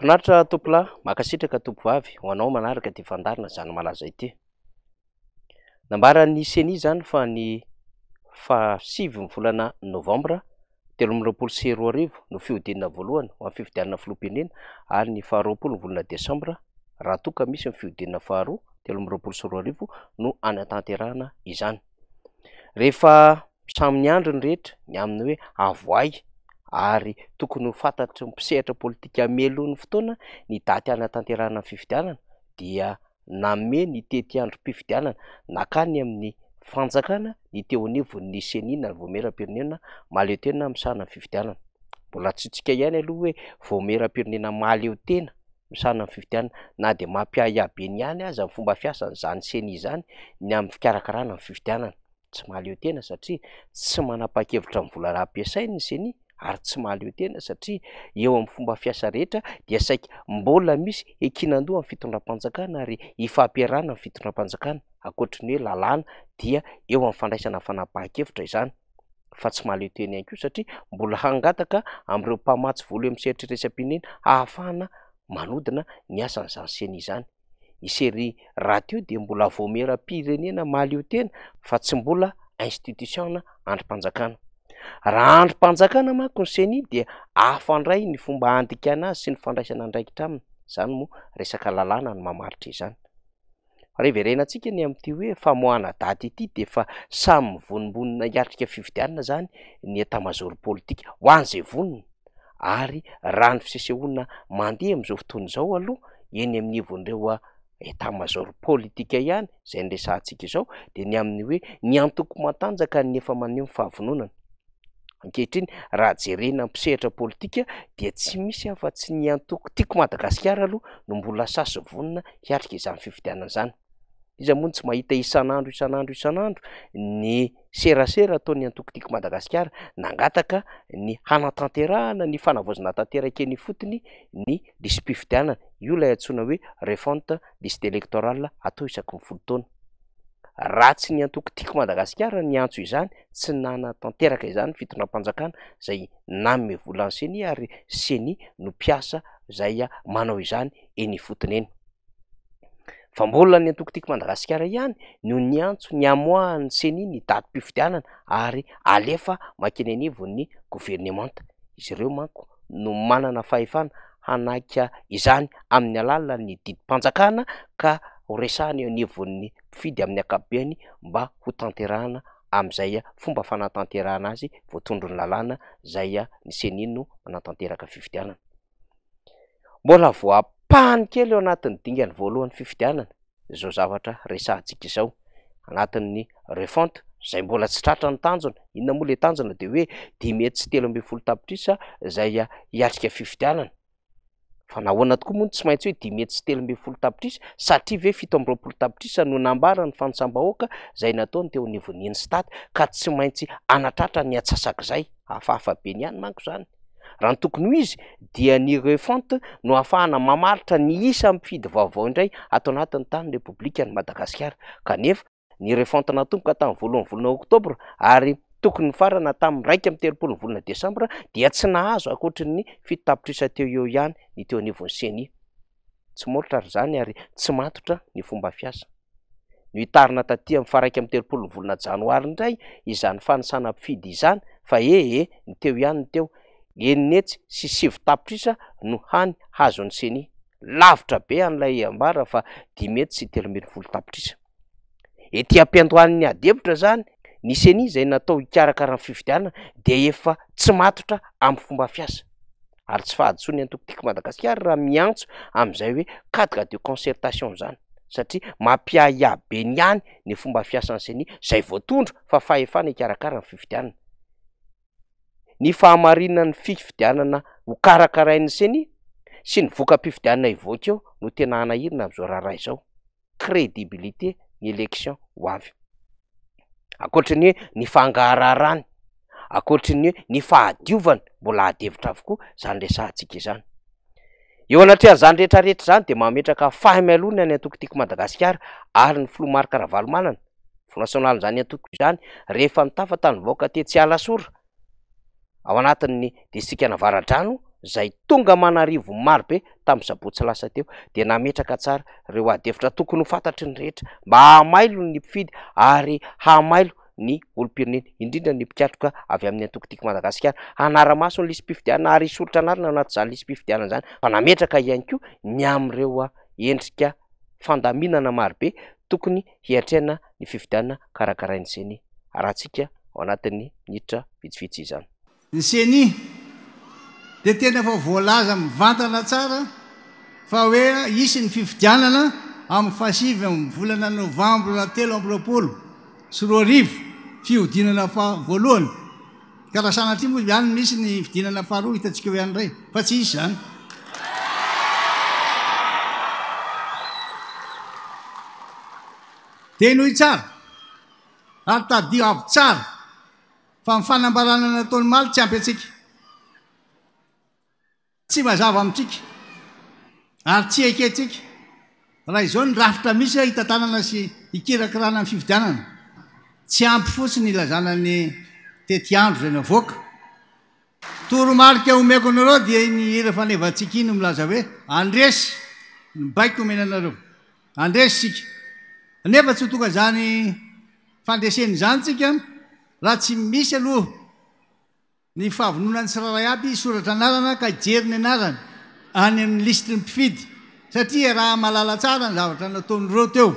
Finaritra tompolahy, mankasitraka tompovavy ho anao manaraka ity fandaharana Zany Malaza ity. Nambaran'ny Ceni izany fa ny fahasivy ny volana novambra 2023 no fihodinana voalohany ho an'ny fifidianana filoham-pirenena ary ny faharoapolo ny volana desambra raha toa ka misy ny fihodinana faharoa 2023 no hanatanterahana izany. Rehefa samy niandry ny rehetra ny amin'ny hoe avoahy ary tokony ho fantatry ny mpisehatra politika mialoha ny fotoana ny daty hanatanterahana ny fifidianana dia nanome ny tetiandrom-pifidianana nakany amin'ny fanjakana ny teo anivon'ny Ceni na ny Vaomieram-pirenena mahaleo tena misahana ny fifidianana. Mbola antsointsika ihany aloha hoe Vaomieram-pirenena mahaleo tena misahana ny fifidianana na dia mampiahiahy be ny ihany aza ny fomba fiasan'izany Ceni izany ny amin'ny fikarakarana ny fifidianana. Tsy mahaleo tena satria tsy manapa-kevitra amin'ny vola raha ampiasainy ny Ceni ary tsy mahaleo tena satria eo amin'ny fomba fiasa rehetra dia saika mbola misy ekinan-doha amin'ny fitondram-panjakana ary ifampiarahana amin'ny fitondram-panjakana. Ankoatry ny hoe lalàna dia eo amin'ny fandraisana fanapahan-kevitra izany fa tsy mahaleo tena ihany koa satria mbola hangataka amin'ireo mpamatsy vola eo amin'ny sehatra iraisam-pirenena hahafahana manodina ny asan'izany Ceni izany. Ny Ceni rahateo dia mbola vaomieram-pirenena mahaleo tena fa tsy mbola institution andrim-panjakana. Raha andrim-panjakana manko ny Ceni dia hafa indray ny fomba handikana azy sy ny fandraisana andraikitra aminy. Izany moa resaka lalàna no mamaritra izany. Raha hiverenantsika ny amin'ity hoe famoahana daty ity dia efa samy mivonombonona hiatrika fifidianana izany ny etamazaoro politika ho an'izay vonona ary raha ny fisesehoana mandeha amin'izao fotoana izao aloha eny amin'ny ivon'ireo état major politika ihany izay niresahantsika izao dia ny amin'ny hoe ny antoko matanjaka ny efa maneho ny fahavononana. Ankehitriny raha jerena mpisehatra politika dia tsy misy afa-tsy ny antoko Tiako Madagasikara aloha no mbola sahy sy vonona hiatrika izany fifidianana izany. Iza moa no tsy mahita isan'andro isan'andro isan'andro ny serasera ataon'ny antoko Tiako Madagasikara nangataka ny hanatanterahana ny fanavaozana tanteraka eny ifotony ny lisi-pifidianana. Io ilay antsoina hoe refonte liste électorale atao isaky ny 10 taona. Raha tsy ny antoko Tiako Madagasikara niantso izany, tsy nanatanteraka izany ny fitondram-panjakana izay nanome vola ny Ceni ary Ceni no mpiasa izay manao izany eny ifotony eny. Fa mbola ny antoko Tiako Madagasikara ihany no niantso ny hamoahan'ny Ceni ny datim-pifidianana ary alefa mankeny anivon'ny governemanta. Izy ireo manko no manana fahefana hanaika izany amin'ny alalan'ny didim-panjakana ka horesahana eo anivon'ny mpifidy amin'ny ankapobeny mba hotanterahana amin'izay fomba fanatanterahana azy voatondron'ny lalàna izay ny Ceni no manatanteraka fifidianana. Mbola voampahany kely eo anatin'ny dingana voalohan'ny fifidianana izao zavatra resahantsika izao, anatin'ny refonte izay mbola tsy tratra ny tanjona. Inona moa ilay tanjona? Dia hoe 513 tapitrisa izay hiatrika fifidianana. Fa nahoana tokoa moa no tsy maintsy hoe 513 tapitrisa? Satria ve 27 tapitrisa no nambaran'ny fanisam-bahoaka izay nataony teo anivon'ny INSTAT ka tsy maintsy hanatratra ny antsasak'izay? Hafahafa be ny ihany manko izany. Raha ny tokony ho izy dia ny refonte no ahafahana mamaritra ny isan'ny mpifidy vaovao indray ato anatin'ny tany Repoblikan'i Madagasikara. Kanefa, ny refonte natomboka tamin'ny voalohan'ny volana oktobra ary tokony nifarana tamin'ny 31 ny volana desambra dia tsy nahazo ankoatry ny 7 tapitrisa teo eo ihany ny teo anivon'ny Ceni. Tsy molotra ary izany ary tsy matotra ny fomba fiasa. Nohitarina taty amin'ny faha 31 ny volana janoary indray izany fanisana mpifidy izany fa e e ny teo ihany ny teo, 609 tapitrisa no hany hazon'ny Ceni. Lavitra be an'ilay ambara fa 513 tapitrisa. Ety am-piandohan'ny ady hevitra izany, ny Ceni izay natao hikarakara ny fifidianana dia efa tsy matotra amin'ny fomba fiasa. Ary tsy fahadisoan'ny antoko Tiako Madagasikara raha miantso amin'izay hoe cadre de concertation izany, satria mampiahiahy be ny any ny fomba fiasan'ny Ceni izay voatondro fa fahefana hikarakara ny fifidianana. Ny fahamarinan'ny fifidianana hokarakarain'ny Ceni sy ny voka-pifidianana hivoaka eo no tena hanahirana amin'izao raharaha izao. Crédibilité ny élection ho avy. Ankoatry ny hoe ny fangaraharany, ankoatry ny hoe ny fahadiovany, mbola ady hevitra avokoa izany resahantsika izany. Eo anatrehan'izany rehetra rehetra izany dia mametraka fahaimailona ny antoko Tiako Madagasikara ary ny filoha Marc Ravalomanana, filoha nasionalin'izany antoko izany, rehefa nitafa tamin'ny vahoaka tetsy Alasora, ao anatin'ny distrikan'Avaradrano. izay tonga aman'arivo marobe tamin'ny sabotsy lasa teo dia nametraka tsara ireo adihevitra tokony ho fantatry ny rehetra mba hahamailo ny mpifidy ary hahamailo ny olom-pirenena, indrindra ny mpikatroka avy amin'ny antoko Tiako Madagasikara, hanara-maso ny lisi-pifidianana ary hisolotra anarana ao anatin'izany lisi-pifidianana izany fa nametraka ihany koa ny amin'ireo endrika fandaminana marobe tokony hiatrehana ny fifidianana karakarain'ny Ceni. Arahantsika ao anatin'ny minitra vitsivitsy izany. Ny Ceni dia tena efa voalaza mivantana tsara fa hoe hisy ny fifidianana amin'ny fahasivy amin'ny volana novambra 2023, fihodinana faha voalohany. Ka raha sanatria moa ihany misy ny fidinana faharoa hitantsika eo ihany indray fa tsy hisy izany. Dia henoy tsara ary tadidio avy tsara fa ny fanambarana nataony omaly tsy ampy antsika. Tsy mazava amintsika ary tsy ekentsika raha izao ny rafitra misy hitantanana sy hikirakirana ny fifidianana. Tsy ampy fotsiny hilazana ny tetiandro izay navoaka. Toromarika omeko anareo dia iny hira fanevantsika iny milaza hoe handresy ny baiko omena anareo. Handresy isika. Nefa tsy ho tonga izany fandresena izany tsika raha tsy misy aloha Ny fahavononan'ny tsirairay aby hisoratra anarana ka hijery ny anarany any amin'ny lisitry ny mpifidy satria iaraha-mahalala tsara ny zavatra nataon'ireo teo.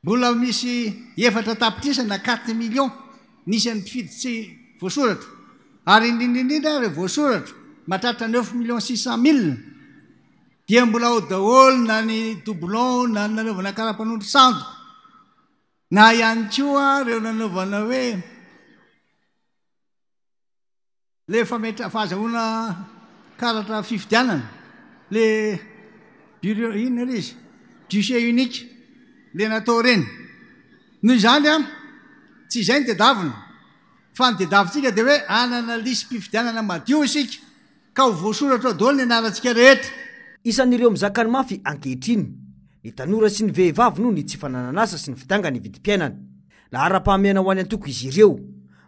Mbola misy 4 tapitrisa na 4 millions ny isan'ny mpifidy tsy voasoratra ary indrindra indrindra ireo voasoratra mahatratra 9 millions 600 mille dia mbola ao daholo na ny doublon na ny nanaovana kara-panondro sandoka na ihany koa ireo nanaovana hoe le fametra fahazahoana karatra fifidianana le bureau inona le izy guichet unique le natao ireny. Noho izany a, tsy izay ny tedavina fa ny tedavintsika dia hoe hanana lisi-pifidianana madio isika ka ho voasoratra ao daholo ny anarantsika rehetra. Isan'ireo mizaka ny mafy ankehitriny ny tanora sy ny vehivavy noho ny tsy fananan'asa sy ny fidangan'ny vidim-piainana. Laharam-pahamehana ho an'ny antoko izy ireo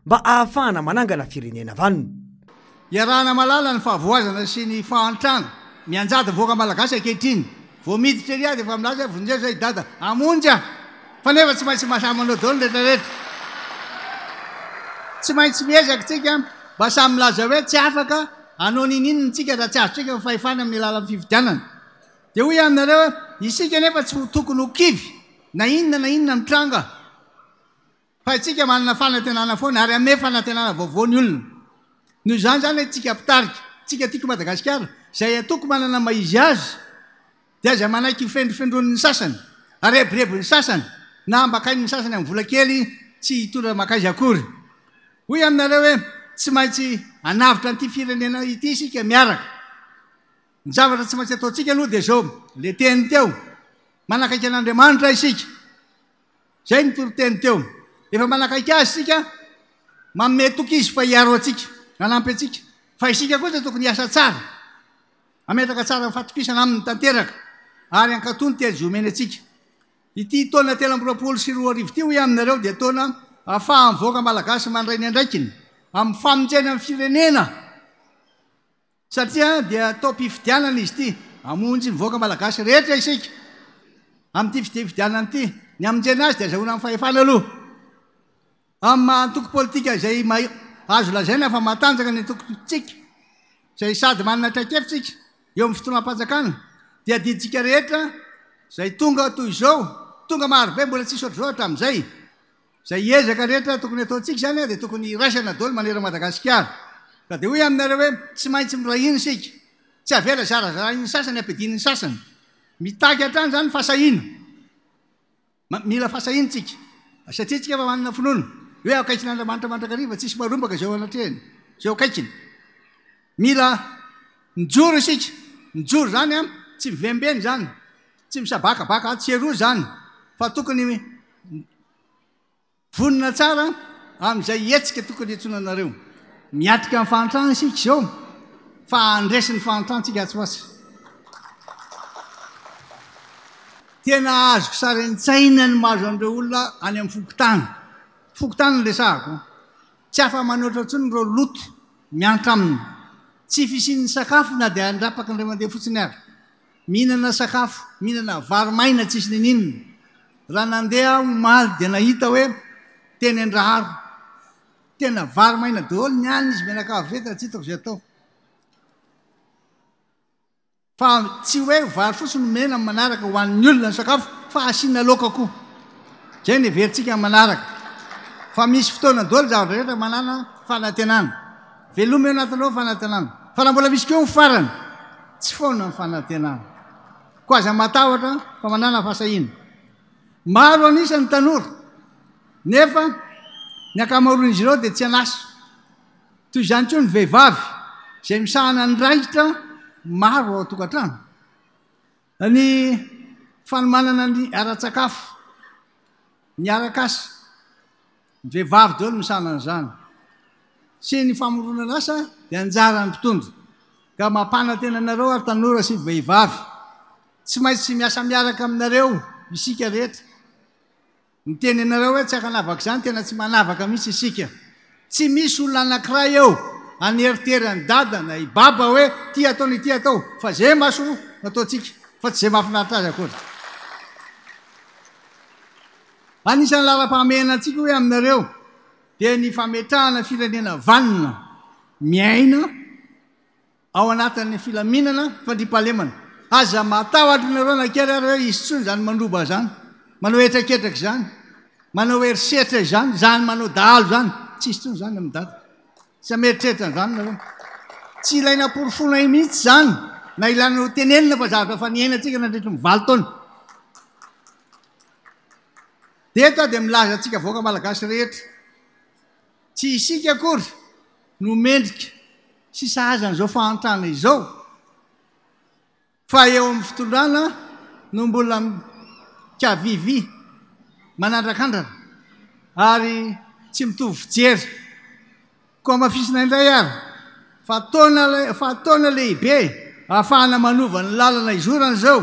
mba ahafahana manangana firenena vanona. Iarahana mahalala ny fahavoazana sy ny fahantrana mianjady ny vahoaka malagasy ankehitriny. Vao miditra ery aho dia efa milaza hoe vonjeo izay i Dada, hamonjy aho! Fa nefa tsy maintsy samy manao daholo ny rehetra rehetra. Tsy maintsy miezaka isika mba samy milaza hoe tsy afaka hanao n'inon'inona isika raha tsy azontsika ny fahefana amin'ny alalan'ny fifidianana. Dia hoy aho aminareo hoe isika nefa tsy ho tokony ho kivy na inona na inona mitranga fa isika manana fanantenana foana ary hanome fanantenana vaovao ny olona. Noho izany izany isika mpitarika, isika Tiako Madagasikara, izay antoko manana maha izy azy dia aza manaiky ho fendrofendronin'ny sasany, arebirebin'ny sasany na ambakain'ny sasany amin'ny vola kely tsy hitondra mankaiza akory. Hoy aho aminareo hoe tsy maintsy hanavotra an'ity firenena ity isika miaraka. Ny zavatra tsy maintsy ataontsika aloha dia izao, ilay teny teo, manakaiky an'Andriamanitra isika. Izay ny toriteny teo. Efa manakaiky Azy isika, manome toky Izy fa hiaro antsika, hanampy antsika. Fa isika kosa tokony hiasa tsara, hametraka tsara ny fatokisana Aminy tanteraka, ary hankatò ny teny izay omeny antsika. Ity taona 2023 ity, hoy aho aminareo, dia taona ahafahan'ny vahoaka malagasy mandray ny andraikiny amin'ny famonjena ny firenena. Satria dia taom-pifidianana izy ity, hamonjy ny vahoaka malagasy rehetra isika amin'ity fifidianana ity. Ny hamonjena azy dia azahoana ny fahefana aloha. Amin'ny maha antoko politika izay azo lazaina fa matanjaka ny antokontsika, izay sady manana traikefa isika eo amin'ny fitondram-panjakana, dia adidintsika rehetra izay tonga toy izao, tonga marobe mbola tsisy ohatr'izao hatramin'izay, Izay ezaka rehetra tokony ataontsika izany dia tokony hiraisana daholo manerana Madagasikara. Ka dia hoy aho aminareo hoe tsy maintsy miray hina isika. Tsy avela zarazarain'ny sasany ampiadian'ny sasany. Mitaky hatrany izany fahasahiana. Mila fahasahiana isika. Satria isika efa manana finoana hoe eo akaikin'Andriamanitra mandrakariva, tsisy marombaka izay eo anatrehany, izay eo akaikiny. Mila mijoro isika. Mijoro izany an, tsy mivembena izany, tsy misabakabaka atsy sy eroa izany, fa tokony Vonona tsara amin'izay hetsika tokony hiantsoana anareo. Miatrika ny fahantrana isika izao fa handresy ny fahantrantsika atsy ho atsy. Tena azoko sary an-tsaina ny mahazo an'ireo olona any amin'ny fokontany. Fokontany no resahako. Tsy afa-manoatra intsony ireo loto miantra aminy. Tsy fisian'ny sakafo na dia andrapaka indray mandeha fotsiny ary. Mihinana sakafo, mihinana vary maina tsisy ninininona. Raha nandeha aho omaly dia nahita hoe teny Andraharo. Tena vary maina daholo ny any izy mianakavy rehetra tsy hitako izay atao. Fa tsy hoe vary fotsiny no omena amin'ny manaraka ho an'ny olona ny sakafo fa asiana laoka koa. Izay no heverintsika amin'ny manaraka. Fa misy fotoana daholo ny zavatra rehetra manana fanantenana. Veloma eo anatinao ny fanantenana. Fa raha mbola misy koa ny farany, tsy foana ny fanantenana. Koa aza matahotra fa manana fahasahiana. Maro an'isa ny tanora nefa ny ankamaroan'izy ireo dia tsy an'asa. Toy izany koa ny vehivavy izay misahana andraikitra maro ao an-tokantrano. Ny fanomanana ny ara-tsakafo, ny arak'asa, ny vehivavy daholo no misahana an'izany. Sy ny famoronana asa dia anjaran'ny mpitondra. Ka mampanantena anareo ary tanora sy vehivavy, tsy maintsy miasa miaraka aminareo isika rehetra. Miteny anareo hoe tsy ankanavaka izany, tena tsy manavaka mihitsy isika. Tsy misy olona anankiray eo haneritery an'i Dada na i Baba hoe ity atao na ity atao, fa izay maso no ataontsika, fa tsy izay mahafinaritra azy akory. Anisan'ny laharam-pahamehana antsika hoy aminareo dia ny fametrahana firenena vanona, miaina, Ao anatin'ny filaminana, fandriampahalemana. Aza matahotra nareo na kely ary hoe hisy intsony izany mandroba izany, manao hetraketraka izany, manao herisetra izany, izany manao dahalo izany. Tsy hisy intsony izany amin'i Dada. Tsy mieritreritra an'izany nareo. Tsy ilaina porofoina mihitsy izany, na ilaina ho tenenina fa zavatra efa niainantsika nandritry ny valo taona. Dia eto aho dia milaza antsika vahoaka malagasy rehetra. Tsy isika akory no mendrika sy sahaza an'izao fahantrana izao fa eo amin'ny fitondrana no mbola mikavivy, manandrakandrana ary tsy mitovy fijery. Koa hamafisina indray ary fa taona fa taona lehibe ahafahana manova ny lalana izorana izao.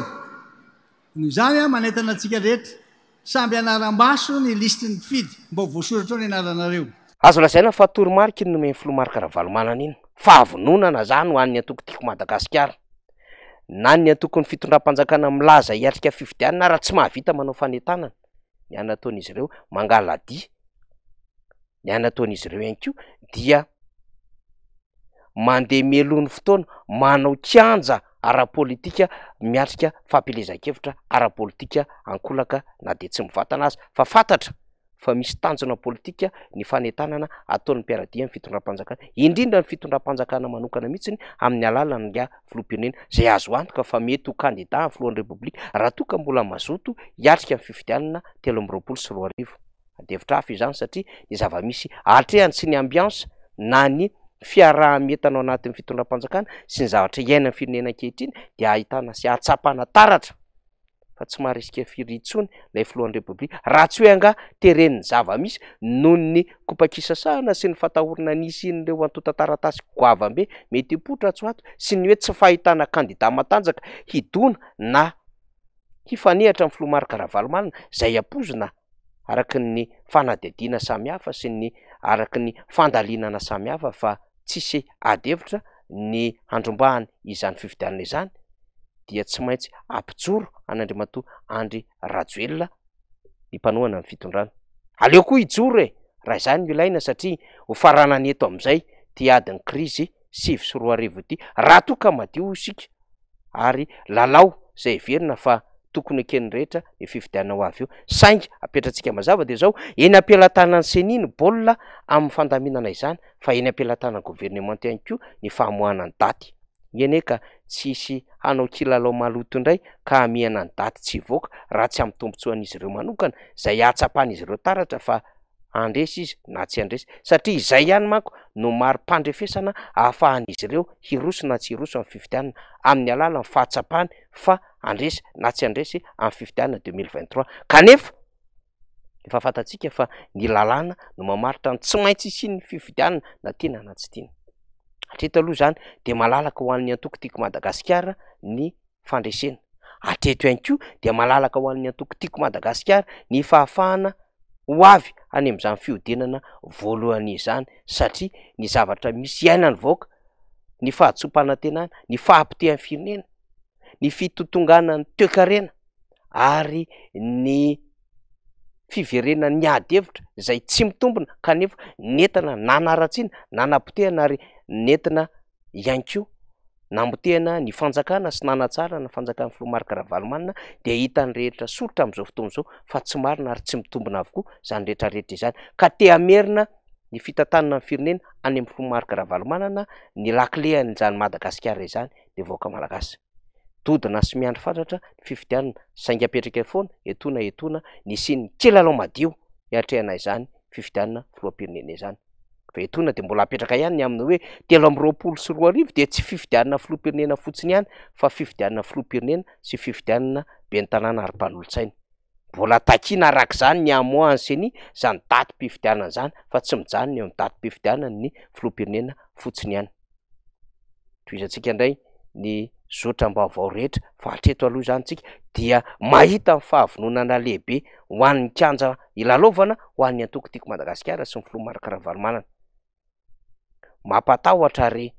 Noho izany aho manentana antsika rehetra, samby hanara-maso ny lisitry ny mpifidy mba ho voasoratra ao ny anaranareo. Azo lazaina fa toromarika iny nomen'ny filoha Marc Ravalomanana iny. Fahavononana izany ho an'ny antoko Tiako Madagasikara. Na ny antokon'ny fitondram-panjakana milaza hiatrika fifidianana ara tsy mahavita manao fanentanana. Ny any ataon'izy ireo mangala-dia. Ny any ataon'izy ireo ihany koa dia mandeha mialoha ny fotoana, manao kianja ara-politika miatrika fampielezan-kevitra ara-politika ankolaka na dia tsy mivantana aza fa fantatra fa misy tanjona politika ny fanentanana ataon'ny mpiara-dia amin'ny fitondram-panjakana, indrindra ny fitondram-panjakana manokana mihitsy amin'ny alalan'ny ingahy filoham-pirenena izay azo antoka fa mety ho kandida amin'ny filohan'ny Repoblika raha toa ka mbola mazoto hiatrika ny fifidianana 2023. Adihevitra hafa izany satria ny zava-misy atrehany sy ny ambiance na ny fiaraha-mientana ao anatin'ny fitondram-panjakana sy ny zavatra iainan'ny firenena ankehitriny dia ahitana sy ahatsapana taratra fa tsy maharisika firy intsony ilay filohan'ny Repoblika raha tsy hoe angaha teren'ny zava-misy noho ny kopakisasahana sy ny fatahorana nisian'ireo antontan-taratasy goavam-be mety hipoitra atsy ho ato sy ny hoe tsy fahitana kandida matanjaka hidona na hifanehatra amin'ny filoha Marc Ravalomanana izay ampoizina araka ny fanadihadiana samihafa sy ny araka ny fandalinana samihafa fa tsisy ady hevitra ny handrombahany izany fifidianana izany dia tsy maintsy hampijoro an'Andriamatoa Andry Rajoelina ny mpanohana ny fitondrana. Aleo koa hijoro e! Raha izany no ilaina satria ho faranana eto amin'izay ity adin'ny krizy 2009 ity raha toa ka madio isika ary lalao izay heverina fa tokony eken'ny rehetra ny fifidianana ho avy eo. Saingy apetratsika mazava dia izao, eny am-pelatanan'ny Ceni ny baolina amin'ny fandaminana izany fa eny am-pelatanan'ny governemanta ihany koa ny famoahana ny daty. Enga anie ka tsy hisy hanao kilalao maloto indray ka hamehana ny daty tsy hivoaka raha tsy amin'ny tombontsoan'izy ireo manokana izay hahatsapan'izy ireo taratra fa handresy izy na tsy handresy satria izay ihany manko no mari-pandrefesana ahafahan'izy ireo hiroso na tsy hiroso amin'ny fifidianana amin'ny alalan'ny fahatsapany fa handresy na tsy handresy amin'ny fifidianana 2023 kanefa efa fantatsika fa ny lalàna no mamaritra ny tsy maintsy hisian'ny fifidianana na tiana na tsy tiana. Hatreto aloha izany dia malalaka ho an'ny antoko Tiako Madagasikara ny fandresena. Hatreto ihany koa dia malalaka ho an'ny antoko Tiako Madagasikara ny fahafahana ho avy any amin'izany fihodinana voalohany izany satria ny zavatra misy iainan'ny vahoaka, ny fahadisoam-panantenana, ny fahapotehan'ny firenena, ny fitotonganan'ny toekarena ary ny fiverenan'ny ady hevitra izay tsy mitombina kanefa nentina nanaratsiana, nanapotehana ary nentina ihany koa namotehana ny fanjakana sy nanatsara ny fanjakan'ny filoha Marc Ravalomanana dia hitan'ny rehetra soritra amin'izao fotoana izao fa tsy marina ary tsy mitombina avokoa izany rehetra rehetra izany ka te hamerina ny fitantanana ny firenena any amin'ny filoha Marc Ravalomanana ny lakilean'izany Madagasikara izany dia vahoaka malagasy. Dodona sy miandry fatratra ny fifidianana saingy apetraka foana etoana etoana ny hisian'ny kilalao madio hiatrehana izany fifidianana filoham-pirenena izany. Fa etoana dia mbola apetraka ihany ny amin'ny hoe 2023 dia tsy fifidianana filoham-pirenena fotsiny ihany fa fifidianana filoham-pirenena sy fifidianana ben'ny tanàna ary mpanolotsaina. Mbola takiana araka izany ny hamoahan'ny Ceni izany datim-pifidianana izany fa tsy mijanona eo amin'ny datim-pifidianana ny filoham-pirenena fotsiny ihany. Tohizantsika indray ny zotram-baovao rehetra fa hatreto aloha izany tsika dia mahita ny fahavononana lehibe ho an'ny kianja hilalaovana ho an'ny antoko Tiako Madagasikara sy ny filoha Marc Ravalomanana. Mampatahotra ary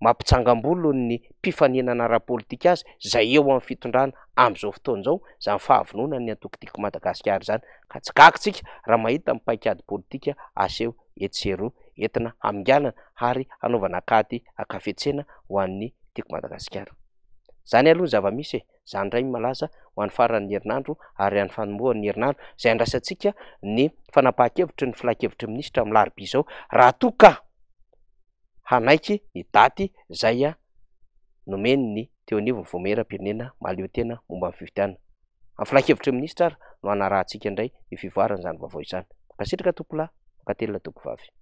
mampitsangam-bolo ny mpifaninana ara-politika azy izay eo amin'ny fitondrana amin'izao fotoana izao izany fahavononan'ny antoko Tiako Madagasikara izany ka tsy gaga tsika raha mahita ny paikady politika aseho etsy sy eroa entina haminganana ary hanaovana kady ankafetsena ho an'ny Tiako Madagasikara. Izany aloha ny zava-misy e! Izany indray ny malaza ho an'ny faran'ny herinandro ary any fanombohan'ny herinandro izay andrasantsika ny fanapahan-kevitry ny filankevitry ny minisitra amin'ny alarobia izao raha toa ka hanaiky ny daty izay nomeny ny teo anivon'ny Vaomieram-pirenena mahaleo tena momba ny fifidianana. Amin'ny filankevitry ny minisitra ary no hanarahantsika indray ny fivoaran'izany vaovao izany. Mankasitraka tompolahy, mankatelina tompovavy.